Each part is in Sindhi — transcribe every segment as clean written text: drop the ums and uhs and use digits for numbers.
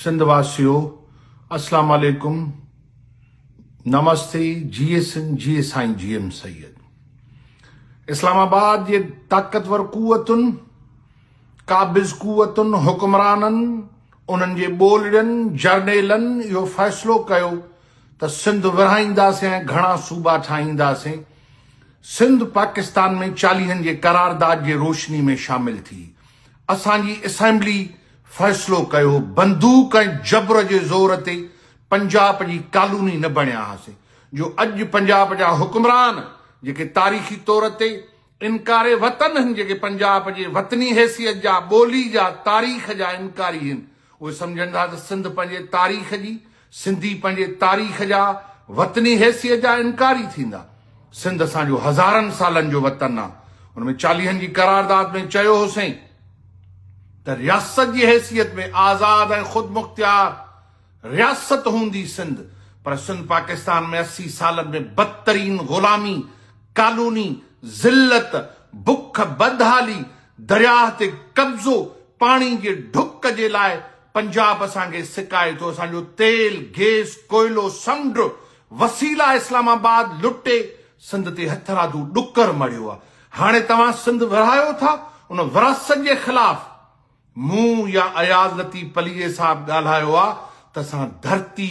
سنڌ واسيو اسلام عليڪم نمستي جيئي سنڌ جيئي سائين جي ايم سيد اسلام آباد جي طاقتور قوتن قابض قوتن حڪمرانن انهن جي ٻولڙين جرنيلن اهو فيصلو ڪيو ته سنڌ ورهائينداسين ۽ گهڻا صوبا ٺاهينداسين سنڌ پاڪستان ۾ چاليهن جي قرارداد جي روشني ۾ شامل ٿي اسان جي اسيمبلي فيصلو ڪيو بندوق ۽ جبر جي زور تي پنجاب جي ڪالوني نه بڻيا هاسين جو اڄ پنجاب جا حڪمران جيڪي تاريخي طور تي انڪاري وطن هن جيڪي پنجاب جي وطني حيثيت جا ٻولي جا تاريخ جا انڪاري هن اهي سمجهن ٿا ته سنڌ پنهنجي تاريخ جي سنڌي پنهنجي تاريخ جا وطني حيثيت جا انڪاري ٿيندا. سنڌ اسان جو هزارن سالن جو وطن آ. ان ۾ چاليهن جي قرارداد ۾ چيو هوسين ته رياست جي حيثيت ۾ آزاد ۽ خودمختيار رياست هوندي سنڌ پر سنڌ پاڪستان ۾ 80 سالن ۾ بدترين غلامي، ڪالوني، ذلت، بک، بدحالي، درياهه تي قبضو، پاڻي جي ڍڪ جي لاء پنجاب اسان کي سڪائي ٿو، اسان جو تيل، گيس، ڪوئلو، سمنڊ، وسيلا اسلام آباد لٽي سنڌ تي هٿرادو ڏڪر مڙهيو آ. هاڻي توهان سنڌ ورهايو ٿا، ان وراثت جي خلاف مون يا اياز لطيف پليجي صاحب ڳالهايو آ ته اسان ڌرتي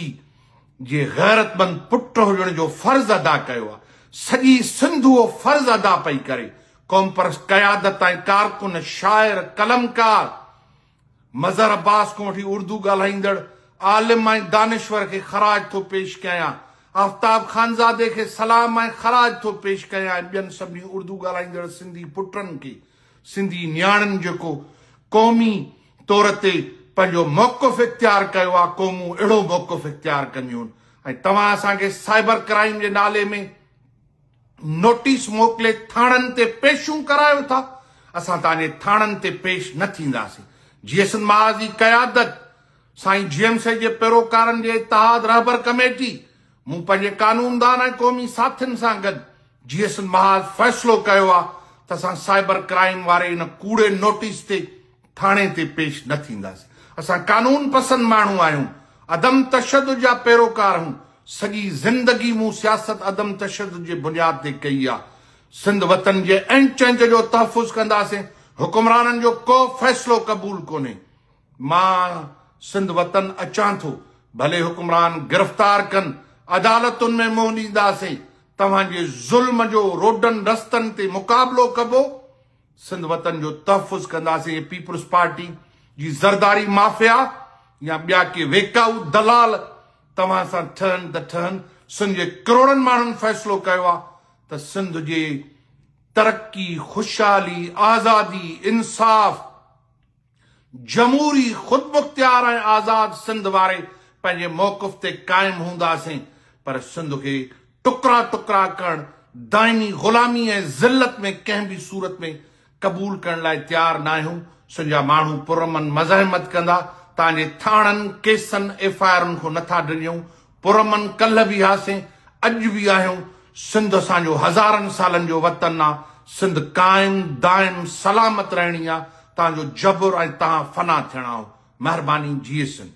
جي غيرتمند پٽ هجڻ جو فرض ادا ڪيو آ. سڄي سنڌ اهو فرض ادا پئي ڪري. قومپرست قيادت ۽ ڪارڪن، شاعر، قلمڪار، مظهر عباس کان وٺي اردو ڳالهائيندڙ عالم ۽ دانشور کي خراج ٿو پيش ڪيان. آفتاب خانزادي کي سلام ۽ خراج ٿو پيش ڪيان ۽ ٻين سڀني اردو ڳالهائيندڙ سنڌي پٽن کي، سنڌي نياڻين جيڪو قومي طور تي پنهنجو موقف اختيار ڪيو آ، قومون اهڙو موقف اختيار ڪنديون ۽ توهان اسان کي سائبر ڪرائيم جي نالي ۾ نوٽيس موڪلي ٿاڻن تي پيشون ڪرايو ٿا، اسان توهان جي ٿاڻن تي پيش نه ٿينداسين. جي ايس محاذ جي قيادت، سائين جي ايم سيد جي پيروڪارن جي اتحاد رهبر ڪميٽي، مون پنهنجي قانوندان ۽ قومي ساٿين سان گڏ جي ايس محاذ فيصلو ڪيو آهي ته اسان سائبر ڪرائيم واري ان ڪوڙي نوٽيس تي ٿاڻي تي پيش نه ٿينداسين. اسان قانون پسند ماڻهو آهيون، عدم تشدد جا پيروڪار آهيون، سڄي زندگي مون سياست عدم تشدد جي بنياد تي ڪئي آ. سنڌ وطن جي انچ انچ جو تحفظ ڪنداسين، حڪمرانن جو ڪو فيصلو قبول ڪونهي. مان سنڌ وطن اچان ٿو، ڀلي حڪمران گرفتار ڪن، عدالتن ۾ منهن ڏينداسين، توهان جي ظلم جو روڊن رستن تي مقابلو ڪبو. سنڌ وطن جو تحفظ ڪنداسين هي پيپلز پارٽي جي زرداري مافيا يا ٻيا ڪي ويڪائو دلال توهان سان ٺهن ته ٺهن سنڌ جي ڪروڙن ماڻهن فيصلو ڪيو آ ته سنڌ جي ترقي خوشحالي آزادي انصاف جمهوري، خودمختيار ۽ آزاد سنڌ واري پنهنجي موقف تي قائم هونداسين پر سنڌ کي ٽڪرا ٽڪرا ڪرڻ، دائمي غلامي ۽ ذلت ۾ ڪنهن به صورت ۾ قبول ڪرڻ لاء تيار ناهيون، سنڌ جا ماڻهو پرامن مزاحمت ڪندا، توهان جي ٿاڻن، ڪيسن، ايف I آرن کان نٿا ڊڄون، پرامن ڪلهه به هئاسين، اڄ به آهيون، سنڌ اسان جو هزارن سالن جو وطن آ، سنڌ قائم، دائم، سلامت رهڻي آ، تان جو جبر ۽ تان فنا ٿيڻا آهو. مهرباني جيئي سنڌ.